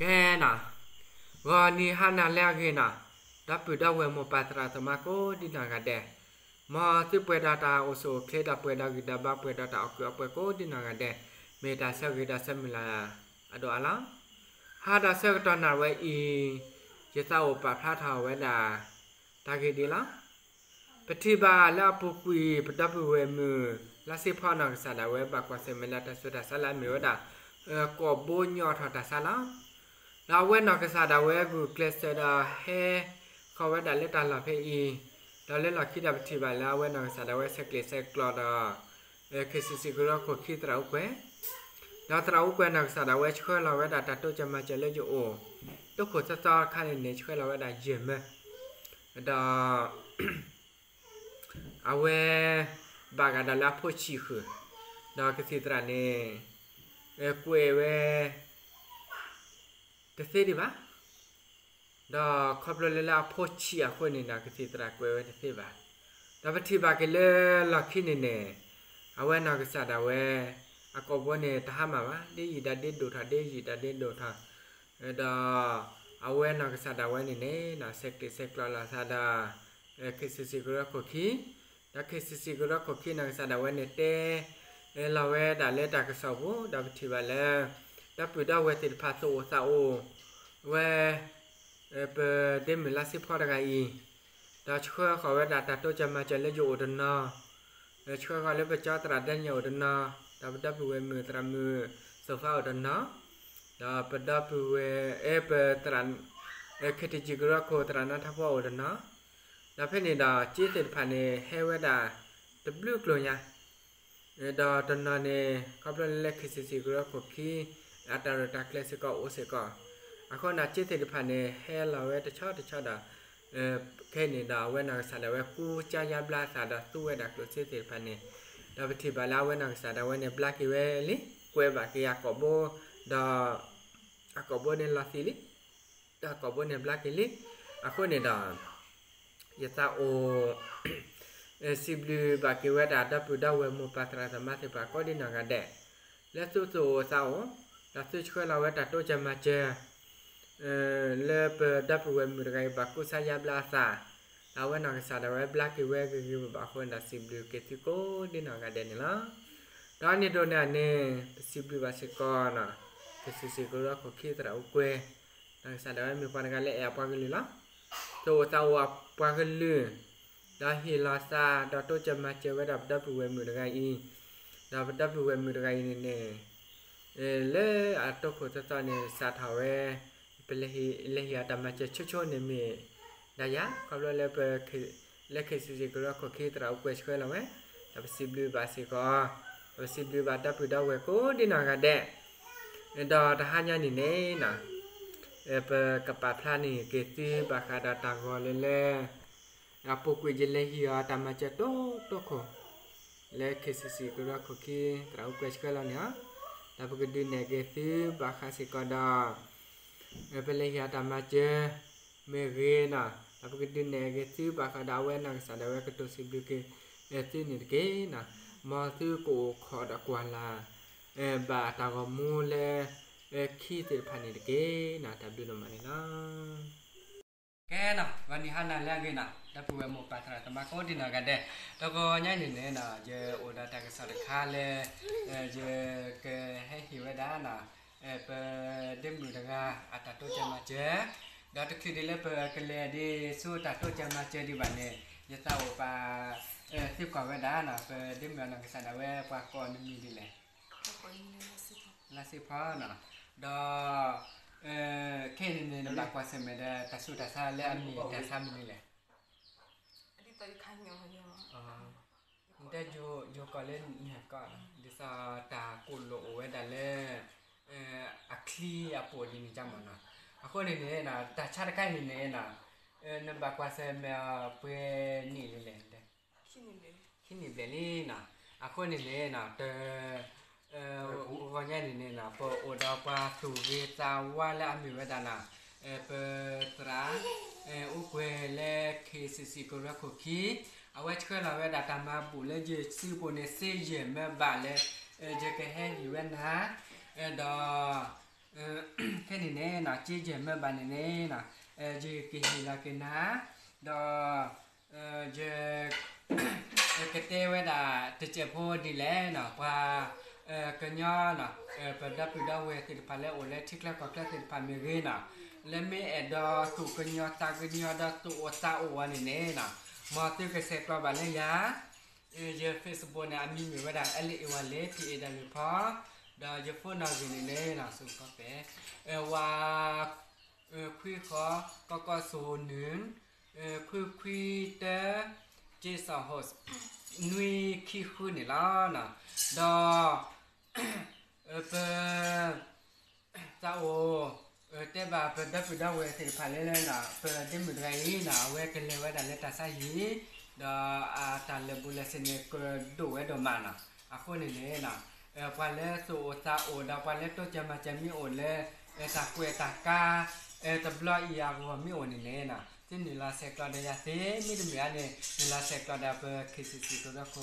ကဲနီၤ, ဂီၤနံၤဟါနၤလၢအဂ့ၤနီၤ, ဒီပုၢ်ဒီဝဲၢ်မိၢ်ပၢ်သရၣ်သမါကိးဒံနီၢ်ဂၤဒဲး, မ်သုပှဲၤဒီးတၢ်အိၣ်ဆူၣ်အိၣ်ချ့ဒီးပှဲၤဒီးဂံၢ်ဒီးဘါ ပှဲၤဒီးတၢ်အီၣ်ကုၢ်အီပှဲၤကိးဒံနီၢ်ဂၤဒဲး, မ့ၢ်တၢ်ဆၢဂ့ၤဒီးဆၢမုၢ်လၢ်အဒိၣ်အါလီၤ. ဟါဒီးဆၢကတီၢ်နၣ်ရံၣ်ဝဲအံၤ, ယသးအိၣ်ပာ်ဖျါထီၣ်ဝဲဒၣ် တၢ်ဂ့ၢ်ဒ်လီၤ. ပထံၣ်ဘၣ်လၢအပူၤကွံာ် ပဒီပုၢ်ဝဲၢ်မုၣ် လါစ့ဖီနီၢ်ကစၢ်ဒၣ်ဝဲ ဘၣ်ကွၢ်ဆၢၣ်မဲာ်လၢတၢ်ဆူးတၢ်ဆါလၢအမ့ၢ်ဝဲဒၣ် ကိာ်ဘိညိးထီၣ်တၢ်ဆါလီၤ. ဒီးအဝဲနီၢ်ကစၢ်ဒၣ်ဝဲဂုာ်ကျဲးစၢးဒီးဟဲဃီၤဝဲဒၣ်လၢတၢ်လီၢ်ဖဲအံၤ, ဒီးလၢလီၢ်ခံဒီးပထံၣ်ဘၣ်လၢအဝဲနီၢ်ကစၢ်ဒၣ်ဝဲဆဲးကျိးဆဲးကျၢဒီး ခ့ၣ်စံၣ်စံၣ်ကရၢခိၣ်ခံသရၣ်အူကွဲၤ, ဒီးသရၣ်အူကွဲၤနီၢ်ကစၢ်ဒၣ်ဝဲဆှၢလီၤဝဲဒၣ်တၢ်တိစၢၤမၤစၢၤလၢယအိၣ်, တိခိၣ်သီသီတခါန့ၣ်န့ၣ် ဆှၢလီၤဝဲဒၣ်ယဲၢ်မၢ, ဒီး အဝဲ ဘၣ်ဃးဒီးလၢအဖိဆံးဃုာ်, ဒီးကသံၣ်သရၣ်န့ၣ် ကွဲးဝဲ တသ့ဒံးဘၣ်, ဒီးခီဖျိလၢလၢအဖိဆံးအဃိန့ၣ်ဒီး ကသံၣ်သရၣ်ကွဲးဝဲတသ့ဘၣ်. ဒီးပထံၣ်ဘၣ်က့ၤလၢလီၢ်ခံန့ၣ်န့ၣ်, အဝဲနီၢ်ကစၢ်ဒၣ်ဝဲ အကိာ်ဘိန့ၣ်တဟါမၢ်ဘၣ်, ဒ်ယံာ်တၢ်ဒ်ဒိၣ်ထီၣ် ဒ်ယံာ်တၢ်ဒ်ဒိၣ်ထီၣ်, ဒီး အဝဲနီၢ်ကစၢ်ဒၣ်ဝဲန့ၣ်န့ၣ် ဆဲးကျိးဆဲးကျၢလီၤသးဒီး ခ့ၣ်စံၣ်စံၣ်ကရၢခိၣ်ခံ, ဒီးခ့ၣ်စံၣ်စံၣ်ကရၢခိၣ်ခံနီၢ်ကစၢ်ဒၣ်ဝဲန့ၣ်တဲ လီၤဝဲဒၣ်လၢတၢ်ကစီၣ်ပူၤ ဒီးပထံၣ်ဘၣ်လၢ ဒီပုၢ်ဒီဝဲၢ်သ့ၣ်တဖၣ်သူၣ်အိၣ်သးအိၣ် ဝဲ ပဒ့မုၣ်လါစ့ဖီတဂၤအံၤ, ဒီးဆှၢဃီၤဝဲဒၣ်တၢ်တိစၢၤမၤစၢၤလၢယအိၣ်တနီၤ, ဆှၢဃီၤလၢပကၠီသရၣ်ဒဲညါအိၣ်တနီၤ, ဒီးပဒီပုၢ်ဝဲၢ်မုၣ်သရၣ်မုၣ်စိၤဖါအိၣ်တနီၤ, ဒီးပဒီပုၢ်ဝဲၢ် ပသရၣ် ခ့ၣ်ထံၣ်ကံၣ်ကရၢခိၣ်သရၣ်နါထီဖီအိၣ်တနီၤ, ဒီးဖဲန့ၣ်ဒီး ကၠ့သ့ၣ်တဖၣ်န့ၣ် ဟဲဝဲဒၣ် တဘျုးကျိၤညါ, ဒီးတနီၤန့ၣ် ခီဖျိလၢလၢခ့ၣ်စံၣ်စံၣ်ကရၢခိၣ်ခံ အတၢ်ရဲၣ်တၢ်ကျဲၤစ့ၢ်ကီးအိၣ်စ့ၢ်ကီး, အဃိန့ၣ် ကၠ့သ့ၣ်တဖၣ်န့ၣ် ဟဲလီၤဝဲတဆီတဆီဒီး ခဲအံၤန့ၣ်ဒီး အဝဲနီၢ်ကစၢ်ဒၣ်ဝဲကူစါယါဘျါအသးဒီးသူဝဲဒၣ်ကျိၣ်စ့သ့ၣ်တဖၣ်န့ၣ်, ဒီးပထံၣ်ဘၣ်လၢအဝဲနီၢ်ကစၢ်ဒၣ်ဝဲန့ၣ် ဘျါက့ၤဝဲလံ, ကွဲးဘၣ်က့ၤအကိာ်ဘိ, ဒီး အကိာ်ဘိန့ၣ်လီၤသံးလံ, ဒီးအကိာ်ဘိန့ၣ်ဘျါက့ၤလံ, အဃိန့ၣ်ဒီး ယသးအိၣ် စံးဘျုးဘၣ်က့ၤဝဲဒၣ်ဒီပုၢ်ဒီဝဲၢ်မိၢ်ပၢ်သရၣ်သမါသ့ၣ်တဖၣ်ကိးဒံနီၢ်ဂၤဒဲး, လၢသုသူၣ်အိၣ်သးအိၣ်, ဒီးသုဆှၢလီၤဝဲတၢ်တိစၢၤမၤစၢၤ လၢပဒီပုၢ်ဝဲၢ်မုၣ်တဂၤအံၤဘၣ်ကူစါယါဘျါအသး, ဒီးအဝဲနီၢ်ကစၢ်ဒၣ်ဝဲဘျါက့ၤဝဲဂ့ၤဂ့ၤဘၣ်ဘၣ်အဃိန့ၣ်ဒီး စံးဘျုးက့ၤသုကိးဒံနီၢ်ဂၤဒဲးန့ၣ်လီၤ. ဒီးန့ၣ်ဒိးန့ၢ်န့ၣ် ပစံးဘျုးဘၣ်စ့ၢ်ကီး ခ့ၣ်စံၣ်စံၣ်ကရၢခိၣ်ခံသရၣ်အူကွဲၤ, နီၢ်ကစၢ်ဒၣ်ဝဲမ့ၢ်ပှၤတဂၤလၢအဲၣ်အပှၤကလုာ်လီၤ. သူၣ်အိၣ်သးအိၣ်အပှၤကလုာ်, ဒီးဟ့ၣ်လီၤသးဒီးတိစၢၤမၤစၢၤဝဲဒၣ်ပဒီပုၢ်ဝဲၢ်မုၣ်တဂၤအံၤ, ဒီးပဒီပုၢ်ဝဲၢ်မုၣ်တဂၤအံၤန့ၣ်န့ၣ် လၢအတိခိၣ်သီသီန့ၣ် စးထီၣ်ဝဲ ပလဲၤဟ့ၣ်အီၤတၢ်မၤစၢၤဆိဆိန့ၣ်မ့ၢ်ဒၣ်ယၤ ခီဖျိလၢ လၢခ့ၣ်စံၣ်စံၣ်ကရၢခိၣ်ခံသရၣ်အူကွဲၤဆှၢလီၤဝဲ, ဒီးပစံးဘျုးဘၣ်စ့ၢ်ကီး, ပစံးဘျုးဘၣ်ဒီပုၢ်ဒီဝဲၢ်ကိးဒံနီၢ်ဂၤဒဲး, ဒီးတဟါညါန့ၣ်န့ၣ် ပကပာ်ဖျါန့ၢ်က့ၤသုဘၣ်ဃးဒီးတၢ်ဂီၤလၢလၢ အပူၤကွံာ်ယလဲၤဟ့ၣ်အီၤတၢ်မၤစၢၤတိတိခိၣ်, လၢခ့ၣ်စံၣ်စံၣ်ကရၢခိၣ်ခံသရၣ်အူကွဲၤဆှၢလီၤန့ၣ်လီၤ. ဒီးပကဒုးနဲၣ်က့ၤသုဘၣ်ဃးစ့ၢ်ကီးဒီး ပလဲၤဟ့ၣ်အီၤတၢ်မၤစၢၤ မ့ၢ်ဂ့ၤနီၤ, ဒီးပကဒုးနဲၣ်က့ၤသုဘၣ်ဃးဒီးအဝဲနီၢ်ကစၢ်ဒၣ်ဝဲကတိၤစံးဘျုးက့ၤ သုန့ၣ်တက့ၢ်နီၤ, မ်သုကအိၣ်ခိးဒီးကွၢ်လၢ် ဘၣ်တၢ်ဂီၤမူလၢ ခံသ့ၣ်တဖၣ်န့ၣ်တက့ၢ်နီၤ, တၢ်ဘျုးဒိၣ်မးန့ၣ်လီၤ. ကဲနီၤ, ဂီၤနံၤဟါနၤလၢအဂ့ၤနီၤ, ဒီပုၢ်ဝဲၢ်မိၢ်ပၢ်သရၣ်သမါကိးဒံနီၢ်ဂၤဒဲး, တဂီၤညါန့ၣ်န့ၣ်နီၤ ယအိၣ်ဒီးတၢ်ကစီၣ်တခါလၢ ယကဟဲဟ့ၣ်ဝဲဒၣ်နီၤ ပဒ့မုၣ်တဂၤအတၢ်တိစၢၤမၤစၢၤ, ဒီးတချုးဒံးလၢပကလဲၤဒ်ဆူတၢ်တိစၢၤမၤစၢၤဒံးဘၣ်န့ၣ် ယသးအိၣ်ပာ် သုကွၢ်ဝဲဒၣ်နီၤ ပဒ့မုၣ်အနီၢ်ကစၢ်ဒၣ်ဝဲပှၤကိးနမံၤဒ်လဲၣ်, လါစ့ဖီနီၤ, ဒီး ခဲအံၤန့ၣ်န့ၣ် နဘၣ်ကွၢ်ဆၢၣ်မဲာ်ဒီးတၢ်ဆူးတၢ်ဆါလၢအမ့ၢ်တၢ်ဆါမနုၤလဲၣ်, နတဲယိၤကီၢ်လၢနဟဲကီၢ်နီၤ ဒ်သိးတၢ်ကိၢ်လိာ်အိၣ်ဝဲဒၣ်လၢ အချံအပိာ်ဒ်န့ၣ်ကမၢ်နီၤ, အဃိန့ၣ်န့ၣ် တၢ်ဆါတခါအံၤန့ၣ်န့ၣ် နဘၣ်ကွၢ်ဆၢၣ်မဲာ်အီၤပှဲၤနံၣ်လံလဲၣ်, ခံနံၣ်ဘျဲၣ်လံနီၤ, အဃိန့ၣ်န့ၣ် တ ဂီၤညါန့ၣ်န့ၣ် ပအိၣ်ဒီးပှၤသူၣ်ဂ့ၤသးဝါလၢအမ့ၢ်ဝဲဒၣ်နီၤ ပသရၣ် အိၣ်ကွဲၤလၢ ခ့ၣ်စံၣ်စံၣ်ကရၢခိၣ်ခံ, အဝဲဆှၢလီၤဝဲဒၣ်တၢ်မၤဘူၣ်လၢယစုပူၤန့ၣ် စ့ယဲၢ်မၢဘၣ်လၢ ယကဟဲဟ့ၣ်ဝဲနၤ, ဒီး ခဲ န့ၣ်န့ၣ်နီၤ က့ယဲၢ်မၢဘၣ်န့ၣ်န့ၣ်နီၤ ယကဟ့ၣ်လီၤက့ၤနၤ ဒီး ယ ကတဲဝဲဒၣ်တစဲးဖိဒ်လဲၣ်နီၤ ပှၤ ကညီနီၤ ပဒီပုၢ်ဒီဝဲၢ်သ့ၣ်တဖၣ်လၢအိၣ်လၢထံချၢကီၢ်ချၢသ့ၣ်တဖၣ်မ့ၢ်ဂ့ၤနီၤ လၢမ့ၢ်အဲၣ်ဒိးသူၣ်ကညီၤသးကညီၤဒီးသူၣ်အိၣ်သးအိၣ်အီၤန့ၣ်န့ၣ်နီၤ မ်သုကဆဲးကျိးဘၣ်လၢယၤ ယ Facebook န့ၣ် အမံၤမ့ၢ်ဝဲဒၣ် L A Y လၢ P A W ဖီ ဒီးယ phone နီၣ်ဂံၢ်န့ၣ်န့ၣ်နီၤ စူၤကီးပဲ ဝါ ခွံဃီ ကီကီစိၤနုၢ် ခွံခွံတၢ က့စီၣ်ဟိး နွံခံဃုန့ၣ်လီၤ. ဒီး ပ သးအိၣ် တဲဘၣ်ပဒီပုၢ်ဒီဝဲၢ်သ့ၣ်တဖၣ်လၢ ပဒ့မုၣ်တဂၤအံၤနီၤ အဝဲကလဲၤဝဲဒၣ်လၢတၢ်ဆါဟံၣ် ဒီးအတၢ်လၢာ်ဘူၣ်လၢာ်စ့ၤန့ၣ် ကဒိၣ်ဝဲဒိၣ်မးနီၤ. အဃိန့ၣ်န့ၣ် ပှၤလၢသူၣ်အိၣ်သးအိၣ်ဒီးပှၤလၢတိစၢၤမၤစၢၤမ့ၢ်အိၣ်လၢ တၢ်ကွဲးတၢ်ကါ တဘျီအံၤအဂီၢ်မ့ၢ်အိၣ်န့ၣ်န့ၣ် သုနုာ်လီၤဆဲးကျိးဒီးယၤသ့ မ့တမ့ၢ်အန့ၣ် နုာ်လီၤဆဲးကျိးဒီးပ K C C ကရၢ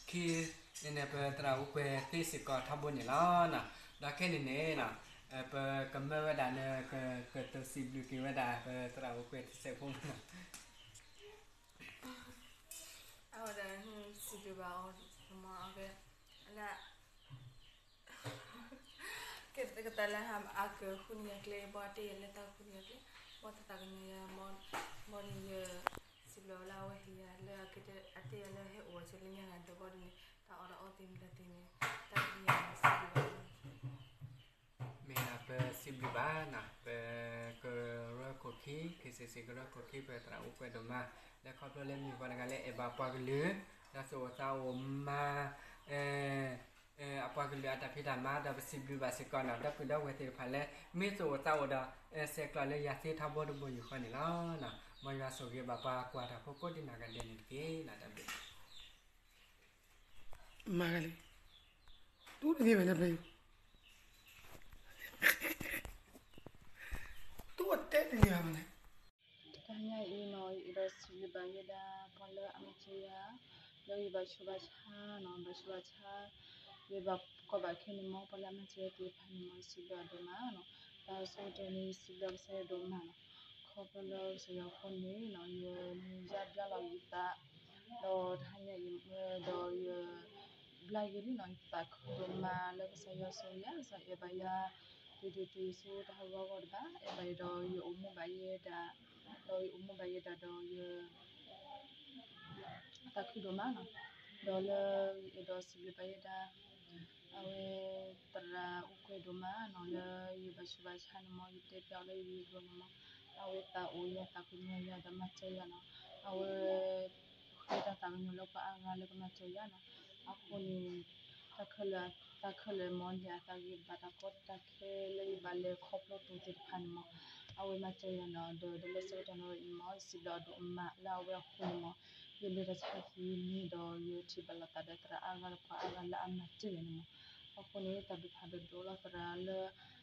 ခိၣ် ခံ န့ၣ် ပသရၣ်အိၣ်ကွဲးသ့စ့ၢ်ကီးထီဘိန့ၣ်လီၤ. ဒီးခဲန့ၣ်န့ၣ် ပကမၢဝဲဒၣ်လၢ ကတိၤစံးဘျုးက့ၤဝဲဒၣ် ပသရၣ်အိၣ်ကွဲးသ့စ့ၢ်ဖိမး အဝဲဒၣ် စံးဘျုးဘၣ်အီၤ မ့ၢ်အကဲ လၢ ကဲသကတၢၢ်လၢအကဃုန့ၢ်ယၤကျဲ ဘၣ်တ့ၢ်ယၤလၢတၢ်ဃုန့ၢ်ယၤကျဲ ဘၣ်တၢ်သးကညီၤယၤ ဘၣ်န့ၣ်ယ စံးဘျုးလၢအဝဲဟ့ၣ်ယၤလၢအကတၢၢ် အတ့ၢ်ယၤလၢဟဲအိၣ်ဆိလၢညါဂၤဒီးဘၣ်ဒ်န့ၣ် တၢ်အီၣ်တၢ်အီသ့ၣ်မတၤသ့ၣ်န့ၣ် တၢ်ဃုန့ၢ်ယၤစံးဘျုးဘၣ် မ့ၢ်ဒၣ်ပစံးဘျုးဘၣ်နီၤ ပကရၢခိၣ်ခံ K C C ကရၢခိၣ်ခံ ပသရၣ်အိၣ်ကွဲးဒိၣ်မး လၢခီဖျိလၢမ့ၢ်ပှၤတဂၤလၢအဲၣ်ဘၣ်ပှၤကလုာ် ဒီးသူၣ်အိၣ်သးအိၣ်မၤ အပှၤကလုာ်အတၢ်ဖံးတၢ်မၤ ဒီးပစံးဘျုးဘၣ်စ့ၢ်ကီးနီၤ ဒီပုၢ်ဒီဝဲၢ်သ့ၣ်တဖၣ်လၢ မ့ၢ်သူၣ်အိၣ်သးအိၣ်ဒီး ဆဲးကျိးလၢယၤသ့ထီဘိတဘိယူၢ်ဃီန့ၣ်လီၤ. မ်ယွၤဆိၣ်ဂ့ၤဘၣ်ပှၤကွၢ်တၢ်ဖိကိးဒံးနီၢ်ဂၤဒဲးန့ၣ်တက့ၢ် တၢ်ဘျုး မၤဂၤလံ တူၢ်တန့ၢ်ဘၣ်လၢပျၢၤ တူၢ်တဲတန့ၢ်ဘၣ်မးန့ၣ် တဟါညါအံၤနီၤ ယအဲၣ်ဒိးစံးဘျုးဘၣ်ယဲဒၣ် ပှၤလၢအမၤစၢၤယၤ လၢယဘၣ်ဆူးဘၣ်ဆါနီၤ ဘၣ်ဆူးဘၣ်ဆါ ယဘၣ်ကီဘၣ်ခဲန့ၣ်မ့ၢ် ပှၤလၢအမၤစၢၤယၤသ့ၣ်တဖၣ်န့ၣ်မ့ၢ် ယစံးဘျုးအဒိၣ်မးနီၤ တၢ်ဆိကတၢၢ်န့ၣ် ယစံးဘျုးကစၢ်ယွၤဒိၣ်မးနီၤ ခီဖျိလၢကစၢ်ယွၤအဃိန့ၣ်နီၤ ယမုၢ်ယါဘျါလီၤယသး ဒီးတဟါညါအံၤ ဒီးယ ဘျါယဲလံနီၤ ယသးခုဒိၣ်မးလၢကစၢ်ယွၤဆိၣ်ဂ့ၤယၤ ကစၢ်အဲၣ်ဘၣ်ယၤ တုၤတုၤတုၤဆူတၢ်ဟးဂီၤအဂီၢ်တဘၣ် အဲၣ်ဘၣ်ယၤဒီးယအိၣ်မူဘၣ်ယဲဒၣ် ဒီးယအိၣ်မူဘၣ်ယဲဒၣ်ဒီးယ သးခုဒိၣ်မးနီၤ ဒီးလၢယအဲၣ်ဒိးစံးဘျုးဘၣ်ယဲဒၣ် အဝဲ သရၣ်အိၣ်ကွဲးဒိၣ်မးနီၤ လၢယဘၣ်ဆူးဘၣ်ဆါန့ၣ်မ့ၢ် ယတဲပျးအီၤလၢယဂီၢ်န့ၣ်မ့ၢ် အဝဲသးအိၣ်ယၤသးကညီၤယၤဒီးမၤစၢၤယၤနီၤ အဝဲ ဃ့တၢ်သးကညီၤလၢပှၤအါဂၤလၢကမၤစၢၤယၤနီၤ အဃိန့ၣ် တၢ်ခဲလၢာ် တၢ်ခဲလၢာ်မ့ၢ်န့ၣ် အသးဂ့ၤဘၣ်တၢ်ကီတၢ်ခဲလၢယဘၣ်လဲၤခီဖျိတူၢ်သ့ၣ်တဖၣ်န့ၣ်မ့ၢ် အဝဲမၤစၢၤယၤနီၤ ဒီးဒီးလၢဆၢကတီၢ်န့ၣ်အံၤမ့ၢ် ယစံးဘျုးအဒိၣ်မးလၢအဝဲအဃိန့ၣ်မ့ၢ် ယလဲၤတၢ်ဆါဟံၣ်န့ၣ်ဒီး ယထံၣ်ဘၣ်လိာ်သးဒီးသရၣ်အါဂၤဒီးပှၤအါဂၤလၢအမၤစၢၤယၤန့ၣ်မ့ၢ် အဃိန့ၣ် တၢ်ဘျုးဖးဒိၣ်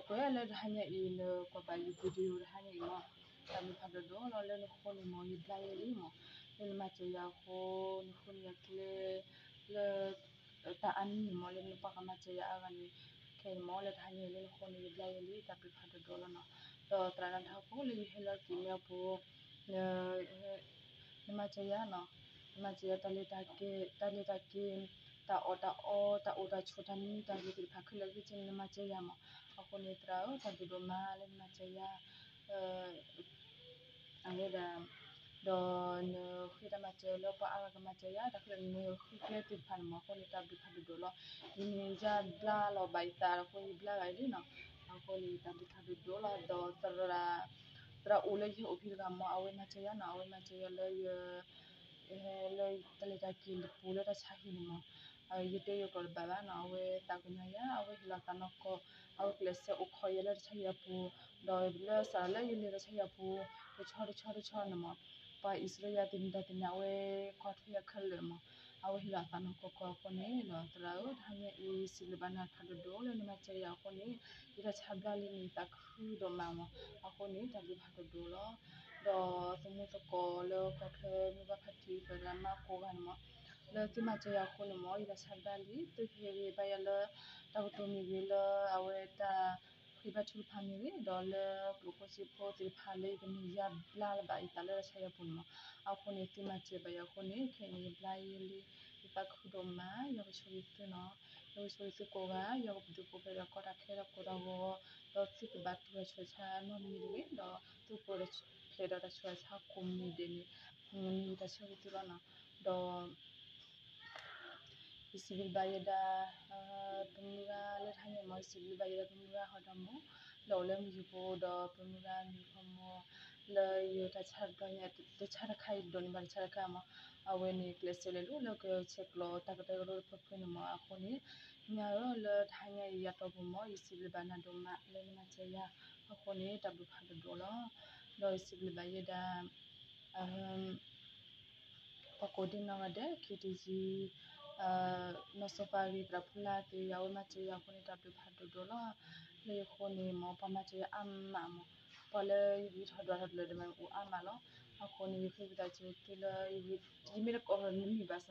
ဒိၣ်လီၤသရၣ်လၢ သရၣ်အိၣ်ကွဲးလၢတဟါညါအံၤ နကွၢ်ဘၣ်ယ video တဟါညါအံၤမ့ၢ် တၢ်ဘျုးဖးဒိၣ်ဒိၣ်လီၤ လၢနဃိန့ၣ်မ့ၢ် ယဘျါယဲလံမ့ၢ် လၢနမၤစၢၤယၤအဃိ နဃုန့ၢ်ယၤကျဲ လၢ တၢ်အါမံၤန့ၣ်မ့ၢ် လၢနပှၤကမၤစၢၤယၤအါဂၤန့ၣ် ခဲအံၤမ့ၢ် လၢတဟါညါအံၤလၢနဃိန့ၣ် ယဘျါယဲလံ တၢ်ဘျုးဖးဒိၣ်ဒိၣ်လီၤနီၤ ဒီးသရၣ်နါထီၣ်ဖိလၢယဟဲလီၤက့ၤမ့ၢ်အပူၤ နမၤစၢၤယၤနီၤ နမၤစၢၤယၤတၢ်လဲၤတၢ်က့ၤ တၢ်လဲၤတၢ်က့ၤ တၢ်အီၣ်တၢ်အီ တၢ်အိၣ်တၢ်ဆိး တၢ်မံတၢ်ဂ့ၤသ့ၣ်တဖၣ်ခဲလၢာ်ခဲဆ့န့ၣ် နမၤစၢၤယၤမ့ၢ် အဃိန့ၣ်သရၣ်ဧၢ တၢ်ဘျုးဒိၣ်မးလၢနမၤစၢၤယၤ အဝဲဒၣ် ဒီးနဃ့တၢ်မၤစၢၤလၢပှၤအါဂၤကမၤစၢၤယၤ တၢ်ခဲလၢာ်နဃ့ကျဲသ့ၣ်တဖၣ်န့ၣ်မ့ၢ် အဃိန့ၣ် တၢ်ဘျုးဖးဒိၣ်ဒိၣ်လီၤ ယမ့ၢ်ယါဘျါလီၤဘၣ်ယသးအဃိ ယဘျါဘၣ်အံၤလံနီၤ အဃိန့ၣ် တၢ်ဘျုးဖးဒိၣ်ဒိၣ်လီၤ ဒီးသရၣ် သရၣ်အိၣ်လၢယဟဲအိၣ်ဖဲတဂၤမ့ၢ် အဝဲမၤစၢၤယၤနီၤ အဝဲမၤစၢၤယၤလၢယ လၢတၢ်လဲၤတၢ်က့ၤပူၤလၢတၢ်ဆါဟံၣ်န့ၣ်မ့ၢ် ယတဲယိၤကျိာ်တဘၣ်ဘၣ်နီၤ အဝဲသးကညီၤယၤ အဝဲဟ့ၣ်လီၤသးနီၢ်ကီၢ် အဝဲကျဲးစၢးအိၣ်ခိးယၤလၢတၢ်ဆါဟံၣ်အပူၤ ဒီးလၢစးလၢယလဲၤတၢ်ဆါဟံၣ်အပူၤ တဆီတဆီတဆီန့ၣ်မ့ၢ် ပှၤအံၣ်စရ့ယၤသ့ၣ်မတၤသ့ၣ်န့ၣ် အဝဲကွၢ်ထွဲယၤခဲလၢာ်မ့ၢ် အဝဲဟ့ၣ်လီၤသးနီၢ်ကီၢ်ကီၢ်အဃိန့ၣ်ဒီး သရၣ်ဧၢ တဟါညါအံၤ စံးဘျုးဘၣ်နၤဖးဒိၣ်ဒိၣ်လၢနမၤစၢၤယၤအဃိန့ၣ် ယတၢ်ဆါဘျါလံန့ၣ် သးခုဒိၣ်မးမ့ၢ် အဃိန့ၣ် တၢ်ဘျုးဖးဒိၣ်ဒိၣ်လီၤ ဒီးသုမုၢ်သကိးလၢကီၢ်ချၢမုၢ်ဂၢ်ဖါတံၢ် သရၣ်မါကိးဂၤန့ၣ်မ့ၢ် လၢသုမၤစၢၤယၤအဃိန့ၣ်မ့ၢ် ယတၢ်ဆါဘျါလံ သုကဟ့ၣ်ဂံၢ်ဘါယၤလၢ တၢ်ကတိၤမ့ၢ်ဂ့ၤလၢအဝဲတၢ် တၢ်ထုကဖၣ်မ့ၢ်ဂ့ၤ ဒီးလၢကျိၣ်ဖိစ့ဖိသ့ၣ်တဖၣ်လၢယကန့ၢ်ယါဘျါလၢၤဘၣ်ယသးလၢတၢ်ဆါယၤပူၤန့ၣ်မး, အဃိန့ၣ် သုမၤစၢၤဘၣ်ယၤအဃိန့ၣ် ခဲအံၤန့ၣ် ယဘျါယဲလံ, ယသးခုဒိၣ်မး, ယွၤကဆိၣ်ဂ့ၤသုနီၤ, ယွၤကဆိၣ်ဂ့ၤသုကိးဂၤ, ယွၤကပဒုးပူၤဖျဲးဒီးကီတၢ်ခဲဒီးကိးတၢ်ဂီၤ, ဒီးသုကဘၣ်တူၢ်တၢ်ဆူးတၢ်ဆါနီတမံၤတဂ့ၤ, ဒီးသုကပူၤဖျဲးဒီးတၢ်ဆူးတၢ်ဆါကိးမံၤဒဲးန့ၣ် မ့ၢ်ယတၢ်ဆၢဂ့ၤသုလီၤနီၤ, ဒီး ယစံးဘျုးဘၣ်ယဲဒၣ် ပမုၢ်ဂၤလၢတဟါညါအံၤမး ယစံးဘျုးဘၣ်ယဲဒၣ်ပမုၢ်ဂၤဟီၣ်ဒီးမိၢ် လၢအိၣ်လၢမုၢ်ယံၤပူၤ ဒီးပမုၢ်ဂၤမံၤဖီမီၤ လၢယတၢ်ဆါတဘျီညါ တၢ်ဆါတခါအံၤဒိၣ်န့ၢ်ဘၣ်တၢ်ဆါတခါမး, အဝဲန့ၣ်ကျဲးစၢးလဲၤလိၤလၢကဆဲးကျိး တၢ်ကရၢကရိတဖုဖုန့ၣ်မး, အဃိန့ၣ် ညါဧၢ လၢတဟါညါအံၤယၤတီၢ်ပူၤမး ယစံးဘျုးဘၣ်နၤဒိၣ်မးလၢနမၤစၢၤယၤ, အဃိန့ၣ် တၢ်ဘျုးဖးဒိၣ်ဒိၣ်လီၤ, ဒီးယစံးဘျုးဘၣ်ယဲဒၣ် ပှၤကိးဒံနီၢ်ဂၤဒဲး ခ့တယံၤ နီၢ်စီၤပၤဂ့ၤ သရၣ်ဖိလၢ်သ့ၣ် အဝဲမၤစၢၤယၤအဃိန့ၣ် တၢ်ဘျုးဖးဒိၣ်ဒိၣ်လီၤ, လၢယဃိန့ၣ်မး ပှၤမၤစၢၤယၤအါမးမး, ပှၤလၢယဂံၢ်ထီၣ်ဒွးထီၣ်တလၢာ်ဒီးမးအိၣ်အါမးလီၤ, အဃိန့ၣ် ယ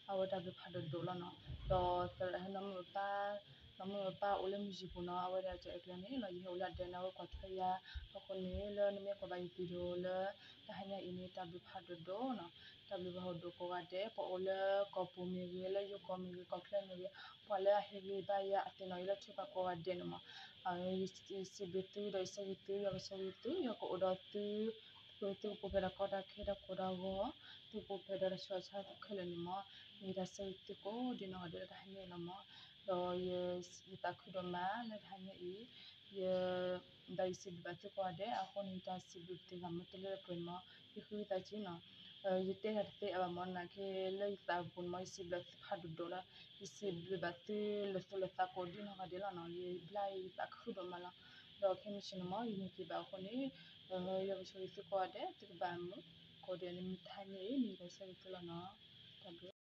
ဃ့ဝံသးစူၤသုလၢ ယမ့ၢ်တကိးလၢနမံၤဘၣ်ဆၣ်သနာ်က့မး သုမံၤဘၣ်ဆၣ်သနာ်က့ အဝဲတၢ်ဘျုးဖးဒိၣ်ဒိၣ်လီၤနီၤ, ဒီးနီၢ်မုၣ်အပၢ် နီၢ်မုၣ်အပၢ်အိၣ်လၢမုၢ်ယံၤပူၤနီၤ အဝဲဒၣ်တၢ်အဲၣ်ကျဲန့ၣ်လီၤ ယဟဲအိၣ်လၢအဒဲန့ၣ် အဝဲကွၢ်ထွဲယၤ, အဃိန့ၣ် လၢနမ့ၢ်ကွၢ်ဘၣ်ယ video လၢ တဟါညါအံၤန့ၣ် တၢ်ဘျုးဖးဒိၣ်ဒိၣ်နီၤ, တၢ်ဘျုးဖးဒိၣ်ဒိၣ်ကိးဂၤဒဲး ပှၤအိၣ်လၢကီၢ်ပူၤမ့ၢ်ဂ့ၤ လၢယိၤကီၢ်မ့ၢ်ဂ့ၤ ကီၢ်ချၢမ့ၢ်ဂ့ၤ ပှၤလၢအဟ့ၣ်ဂံၢ်ဘါယၤအသ့ၣ်နီၣ်အံၤလၢထံပၤကိးဂၤဒဲးန့ၣ်မး, ယစံးဘျုးသု ဒီးယဆၢဂ့ၤသု ယွၤကဆၢဂ့ၤသု ယွၤကအိၣ်ဒီးသု သုကပူၤဖျဲးဒီးကီတၢ်ခဲဒီးကိးတၢ်ဂီၤ, သုကပူၤဖျဲးဒီးတၢ်ဆူးတၢ်ဆါခဲလၢာ်န့ၣ်မး, မ့ၢ်ယတၢ်ဆၢဂ့ၤသုကိးဒံနီၢ်ဂၤဒဲးလၢတဟါညါအံၤလီၤမး, ဒီးယသးခုဒိၣ်မးလၢတဟါညါအံၤ, ယ ဒီးယစံးဘျုးဘၣ်သုကိးဂၤဒဲး အဃိန့ၣ် ယတၢ်စံးဘျုးတဂၤမ့ၢ်တလၢတပှဲၤန့ၣ်မး ယဃ့ဝံသးစူၤနီၤ, ယတဲတၢ်တသ့အါဘၣ်မးနာ်က့ လၢယသးပူၤန့ၣ်မး ယစံးဘျုးသုဖးဒိၣ်ဒိၣ်လီၤ, ယစံးဘျုးဘၣ်သုလၢသူၣ်လၢသးကိးဒံနီၢ်ဂၤဒဲးလီၤနီၤ, ယဘျါယသးခုဒိၣ်မးလီၤ, ဒီးခဲမုၢ်ဆ့ၣ်န့ၣ်မး ယမ့ၢ်က့ၤဘၣ်အဃိန့ၣ် ယွၤကဆိၣ်ဂ့ၤသုကိးဂၤဒဲး သုကဘၣ်မုာ်ကိးဂၤဒဲးန့ၣ် မ့ၢ်တဟါညါအံၤ မ့ၢ်ယတၢ်ဆၢဂ့ၤသုလီၤနီၤ, တၢ်ဘျုး